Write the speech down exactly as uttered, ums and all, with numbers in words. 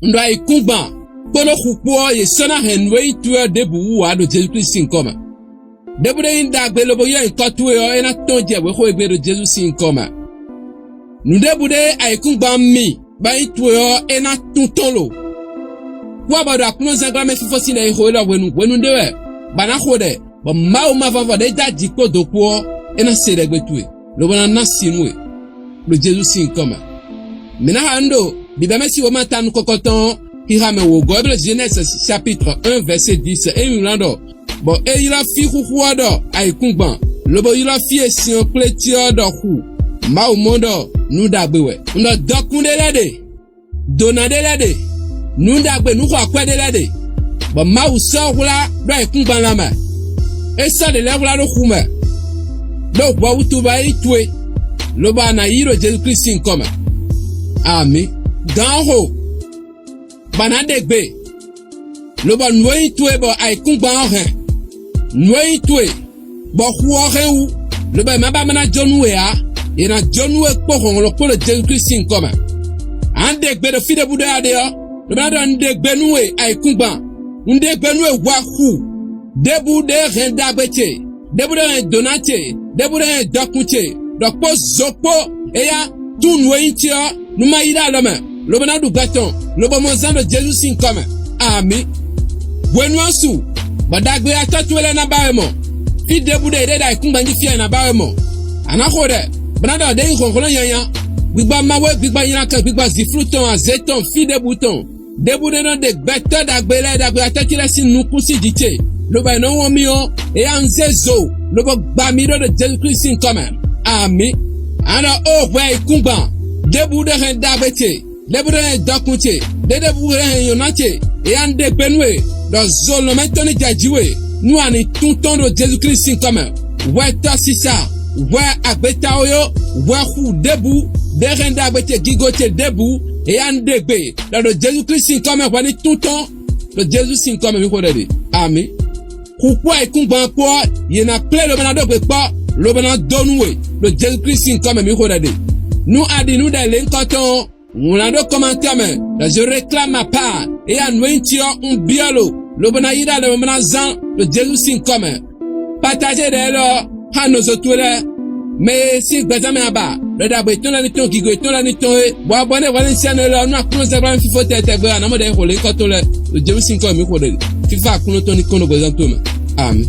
Un ɖo ayǐkúngban kpódó xu kpó ɔ́, yě sɔ́ ná hɛn nǔ e nyí towe ɔ́ ɖěbǔ wú ǎ ɖo Jezu Klísu sín nyǐkɔ mɛ. Ɖěbǔ ɖé nyí ɖagbe lobo ylɔ́ nyǐkɔ towe ɔ́, é ná tɔ́n jɛ wěxo e gbe ɖo Jezu sín nyǐkɔ mɛ. Nǔɖěbǔ ɖé ayǐkúngban mi bɔ nyí towe ɔ́, é ná tún tɔ́n lo. Kú ɔ́ bɔ ɖo Aklúnɔzángbla mɛ fífó sín ɖɛ e xo élɔ́ hwenu hwenu ɖé wɛ, bɔ a nǎ xo ɖɛ, bɔ Mawu mavɔvɔ ɖé dó aji kpó do kpó ɔ́, é ná se ɖɛgbe towe, lobo ná ná si nú we ɖo Jezu sín nyǐkɔ mɛ. Mǐ ná xa nǔ ɖo bǐbɛ́mɛ sín wěma ta nukɔntɔn ɔ́, xixa mɛ wǒgɔ́ e bló Genèse chapitre un verset dix é nyí wlán ɖɔ, bɔ é ylɔ́ fí xúxú ɔ́ ɖɔ ayǐkúngban, lobo ylɔ́ fí e sin ɔ́ kplé cí ɔ́ ɖɔ xu. Mawu mɔ ɖɔ nǔ ɖagbe wɛ. Un ɖɔ dɔkun ɖé lɛ́ɛ ɖe, dǒná ɖé lɛ́ɛ ɖe, nǔ ɖagbe nǔ xɔ akwɛ́ ɖé lɛ́ɛ ɖe, bɔ Mawu sɔ́ hwlá ɖó ayǐkúngban lanmɛ. É sɔ́ ɖě lɛ́ɛ hwlá ɖó xu mɛ, ɖó hwɛ wútu bɔ é nyí towe, lobo a nǎ yí ɖo Jezu Klísu sín nyǐkɔ mɛ. Amǐ. Gǎn ɔ́ xo, bɔ a nǎ ɖe gbe, lobɔ nǔ e nyí towe bɔ ayǐkúngban ɔ́ hɛn, nǔ e nyí towe bɔ xu ɔ́ hɛn wú, lobɔ è ma ba ma ná jó nú we ǎ; è nǎ jó nú we kpó hlɔ̌nhlɔ́n kpó ɖo Jezu Klísu sín nyǐkɔ mɛ. A nǎ ɖe gbe ɖo fí ɖěbǔ ɖé a ɖe ɔ́, lobo ná ɖɔ un ɖe gbe nú we ayǐkúngban, un ɖe gbe nú we hwɛ xu ɖěbǔ ɖé hɛn ɖagbe ce, ɖěbǔ ɖé hɛn dǒná ce, ɖěbǔ ɖé hɛn dɔkun ce, ɖɔ kpó zo kpó éyá tún nǔ e nyí ce ɔ́, nú má yi ɖó alɔ mɛ, lobo ná ɖu gbɛ tɔn, lobo mɔ zán ɖo Jezu sín nyǐkɔ mɛ. Amǐ. Hwenu ɔ́ su, bɔ ɖagbe atɔ́ towe lɛ́ɛ ná ba we mɔ. Fí ɖěbǔ ɖe yě ɖe ɖo ayǐkúngban jí fí ɔ́, è nǎ ba we mɔ. A nǎ xo ɖɛ, bó ná ɖɔ ɖě nyí hlɔ̌nhlɔ́n nyanya, gbigba Mawu e gbigba nylá kɛ, gbigba zǐflú tɔn, azě tɔn, fí ɖěbǔ tɔn, ɖěbǔ ɖé nɔ ɖe gbɛtɔ́ ɖagbe lɛ́ɛ, ɖagbe atɔ́ ce lɛ́ɛ sín nukún sín jǐ ce, lobo è nɔ wɔn mì ɔ́, éyá un zé zo, lobo gba mi ɖó ɖo Jezu Klísu sín nyǐkɔ mɛ. Amǐ. A nɔ ó hwɛ ayǐkúngban, ɖěbǔ ɖé hɛn ɖagbe ce, ɖěbǔ ɖé hɛn dɔkun ce, ɖěɖěbǔ ɖé hɛn nyɔ̌ná ce, éyá un ɖe gbe nú we, ɖɔ zo lɔ̌nmɛ tɔn ní jɛ jǐ we, nú a ní tún tɔn ɖo Jezu Klísu sín nyǐkɔ mɛ. Hwɛ tɔsisa, hwɛ agbetawoyo, hwɛ xu ɖěbǔ, ɖé hɛn ɖagbe ce gigo ce ɖěbǔ, éyá un ɖe gbe, ɖɔ ɖo Jezu Klísu sín nyǐkɔ mɛ hwɛ ní tún tɔn, ɖo Jezu sín nyǐkɔ mɛ mǐ xo ɖɛ ɖe. Amǐ. Xu kpó ayǐkúngban kpó ɔ́, yě ná kplé lobo ná ɖó gbe kpɔ́, lobo ná dó nú we, ɖo Jezu Klísu sín nyǐkɔ mɛ mǐ xo ɖɛ ɖe. Nú a ɖi nǔ ɖɛ lě nyǐkɔ tɔn ɔ́, wlǎn ɖó kɔmantɛ́ mɛ ɖɔ: "Je réclame ma part", éyá nǔ e nyí ce ɔ́, un byɔ́ lo, lobo ná yi ɖó alɔ mɛ bó ná zán ɖo Jezu sín nyǐkɔ mɛ. Patajé ɖɛ élɔ́ ɔ́ xá nɔzo towe lɛ́ɛ, mɛ e sín gbɛzán mɛ a ba ɖɔ ɖagbe yětɔn lɛ́ɛ ní tɔn, gigo yětɔn lɛ́ɛ ní tɔn é, bɔ a bɔ nú hwɛ̌núsɛ́nú élɔ́ nú Aklúnɔzɛ́gbla fífó tɛtɛgbɛ ɔ́, a nǎ mɔ ɖɛ e xo lě nyǐkɔ tɔn lɛ́ɛ, ɖo Jezu sín nyǐkɔ mɛ mǐ xo ɖɛ ɖe. Fífá Aklúnɔ tɔn ní kɔn ɖo gbɛzán towe mɛ. Amǐ.